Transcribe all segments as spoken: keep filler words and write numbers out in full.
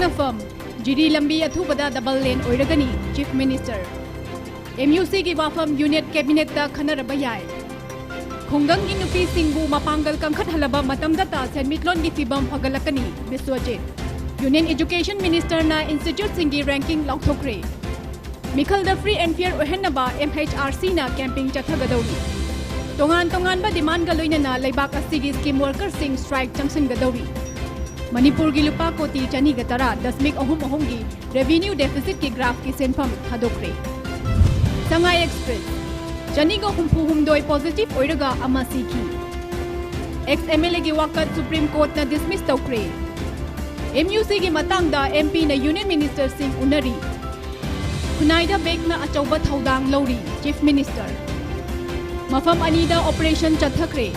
ꯃꯐꯝ, ꯖꯤꯔꯤ ꯂꯝꯕꯤ ꯑꯊꯨꯕꯗ double lane ꯑꯣꯏꯔꯒꯅꯤ, Chief Minister꯫ MUCꯒꯤ ꯋꯥꯐꯝ Union Cabinetꯇ ꯈꯟꯅꯔꯕ ꯌꯥꯏ꯫ ꯈꯨꯡꯒꯪꯒꯤ ꯅꯨꯄꯤꯁꯤꯡꯕꯨ ꯃꯄꯥꯡꯒꯜ ꯀꯟꯈꯠꯍꯜꯂꯕ ꯃꯇꯝꯗꯇ ꯁꯦꯟꯃꯤꯠꯂꯣꯟꯒꯤ ꯐꯤꯕꯝ ꯐꯒꯠꯂꯛꯀꯅꯤ, Biswajit. Union Education Ministerꯅ instituteꯁꯤꯡꯒꯤ ranking ꯂꯥꯎꯊꯣꯛꯈ꯭ꯔꯦ꯫ ꯃꯤꯈꯜꯗ free and fair ꯑꯣꯏꯍꯟꯅꯕ MHRCꯅ campaign ꯆꯠꯊꯒꯗꯧꯔꯤ꯫ ꯇꯣꯉꯥꯟ ꯇꯣꯉꯥꯟꯕ demandꯒ ꯂꯣꯏꯅꯅ ꯂꯩꯕꯥꯛ ꯑꯁꯤꯒꯤ scheme workerꯁꯤꯡ strike ꯆꯪꯁꯤꯟꯒꯗꯧꯔꯤ꯫ ꯃꯅꯤꯄꯨꯔꯒꯤ ꯂꯨꯄꯥ ꯀꯣꯇꯤ ꯆꯅꯤꯒ ꯇꯔꯥ ꯗꯁꯃꯤꯛ ꯑꯍꯨꯝ ꯑꯍꯨꯝꯒꯤ revenue deficitꯀꯤ graphꯀꯤ ꯁꯦꯟꯐꯝ ꯊꯥꯗꯣꯛꯈ꯭ꯔꯦ꯫ ꯁꯉꯥꯏ Express, ꯆꯅꯤꯒ ꯍꯨꯝꯐꯨ ꯍꯨꯝꯗꯣꯏ positive ꯑꯣꯏꯔꯒ ꯑꯃ ꯁꯤꯈꯤ꯫ Ex MLAꯒꯤ ꯋꯥꯀꯠ Supreme Courtꯅ dismiss ꯇꯧꯈ꯭ꯔꯦ꯫ MUCꯒꯤ ꯃꯇꯥꯡꯗ MPꯅ Union Ministerꯁꯤꯡ ꯎꯅꯔꯤ꯫ ꯈꯨꯟꯅꯥꯏꯗ BACꯅ ꯑꯆꯧꯕ ꯊꯧꯗꯥꯡ ꯂꯧꯔꯤ, Chief Minister꯫ ꯃꯐꯝ ꯑꯅꯤꯗ operation ꯆꯠꯊꯈ꯭ꯔꯦ꯫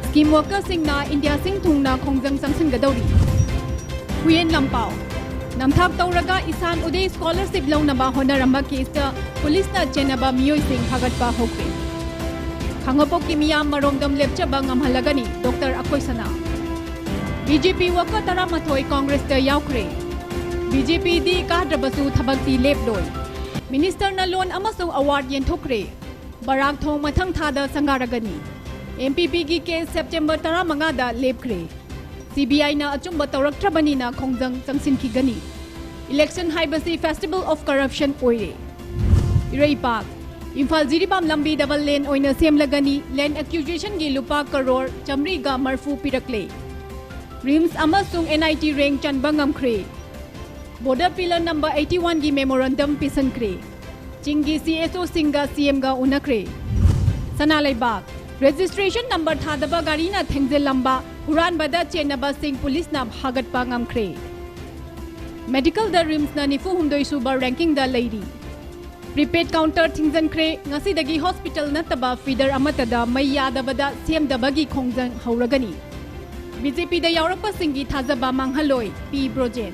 Scheme workerꯁꯤꯡꯅ ꯏꯟꯗꯤꯌꯥ ꯁꯤꯡ ꯊꯨꯡꯅ ꯈꯣꯡꯖꯪ ꯆꯪꯁꯤꯟꯒꯗꯧꯔꯤ꯫ ꯍꯨꯏꯌꯦꯟ ꯂꯝꯄꯥꯎ, ꯅꯝꯊꯥꯛ ꯇꯧꯔꯒ ꯏꯁꯥꯟ ꯎꯗꯦ scholarship ꯂꯧꯅꯕ ꯍꯣꯠꯅꯔꯝꯕ caseꯇ policeꯅ ꯆꯦꯟꯅꯕ ꯃꯤꯑꯣꯏꯁꯤꯡ ꯐꯥꯒꯠꯄ ꯍꯧꯈ꯭ꯔꯦ꯫ ꯈꯥꯡꯉꯕꯣꯛꯀꯤ ꯃꯤꯌꯥꯝ ꯃꯔꯣꯝꯗꯣꯝ ꯂꯦꯞꯆꯕ ꯉꯝꯍꯜꯂꯒꯅꯤ, Doctor ꯑꯀꯣꯏꯁꯅꯥ꯫ BJP worker ꯇꯔꯥꯃꯥꯊꯣꯏ Congressꯇ ꯌꯥꯎꯈ꯭ꯔꯦ꯫ BJPꯗꯤ ꯀꯥꯗ꯭ꯔꯕꯁꯨ ꯊꯕꯛꯇꯤ ꯂꯦꯞꯂꯣꯏ꯫ Ministerꯅ loan ꯑꯃꯁꯨꯡ award ꯌꯦꯟꯊꯣꯛꯈ꯭ꯔꯦ꯫ ꯕꯔꯥꯛ ꯊꯣꯡ ꯃꯊꯪ ꯊꯥꯗ ꯁꯪꯒꯥꯔꯒꯅꯤ꯫ MPPꯒꯤ case September ꯇꯔꯥꯃꯉꯥꯗ ꯂꯦꯞꯈ꯭ꯔꯦ꯫ CBIꯅ ꯑꯆꯨꯝꯕ ꯇꯧꯔꯛꯇ꯭ꯔꯕꯅꯤꯅ ꯈꯣꯡꯖꯪ ꯆꯪꯁꯤꯟꯈꯤꯒꯅꯤ꯫ Election ꯍꯥꯏꯕꯁꯤ festival of corruption ꯑꯣꯏꯔꯦ꯫ ꯏꯔꯩꯄꯥꯛ, ꯏꯝꯐꯥꯜ ꯖꯤꯔꯤꯕꯥꯝ ꯂꯝꯕꯤ double lane ꯑꯣꯏꯅ ꯁꯦꯝꯂꯒꯅꯤ, land acquisitionꯒꯤ ꯂꯨꯄꯥ ꯀꯔꯣꯔ ꯆꯥꯃꯔꯤꯒ ꯃꯔꯤꯐꯨ ꯄꯤꯔꯛꯂꯦ꯫ RIMS ꯑꯃꯁꯨꯡ NIT rank ꯆꯟꯕ ꯉꯝꯈ꯭ꯔꯦ꯫ Border pillar number eighty oneꯒꯤ memorandum ꯄꯤꯁꯤꯟꯈ꯭ꯔꯦ꯫ ꯆꯤꯡꯒꯤ CSOꯁꯤꯡꯒ CMꯒ ꯎꯅꯈ꯭ꯔꯦ꯫ ꯁꯅꯥ ꯂꯩꯕꯥꯛ, registration number ꯊꯥꯗꯕ ꯒꯥꯔꯤꯅ ꯊꯦꯡꯖꯤꯜꯂꯝꯕ ꯍꯨꯔꯥꯟꯕꯗ ꯆꯦꯟꯅꯕꯁꯤꯡ policeꯅ ꯐꯥꯒꯠꯄ ꯉꯝꯈ꯭ꯔꯦ꯫ Medicalꯗ RIMSꯅ ꯅꯤꯐꯨ ꯍꯨꯝꯗꯣꯏ ꯁꯨꯕ rankingꯗ ꯂꯩꯔꯤ꯫ Prepaid counter ꯊꯤꯡꯖꯤꯟꯈ꯭ꯔꯦ꯫ ꯉꯁꯤꯗꯒꯤ hospital ꯅꯠꯇꯕ feeder ꯑꯃꯠꯇꯗ ꯃꯩ ꯌꯥꯗꯕꯗ ꯁꯦꯝꯗꯕꯒꯤ ꯈꯣꯡꯖꯪ ꯍꯧꯔꯒꯅꯤ꯫ BJPꯗ ꯌꯥꯎꯔꯛꯄꯁꯤꯡꯒꯤ ꯊꯥꯖꯕ ꯃꯥꯡꯍꯜꯂꯣꯏ, ꯄꯤ ꯕ꯭ꯔꯣꯖꯦꯟ꯫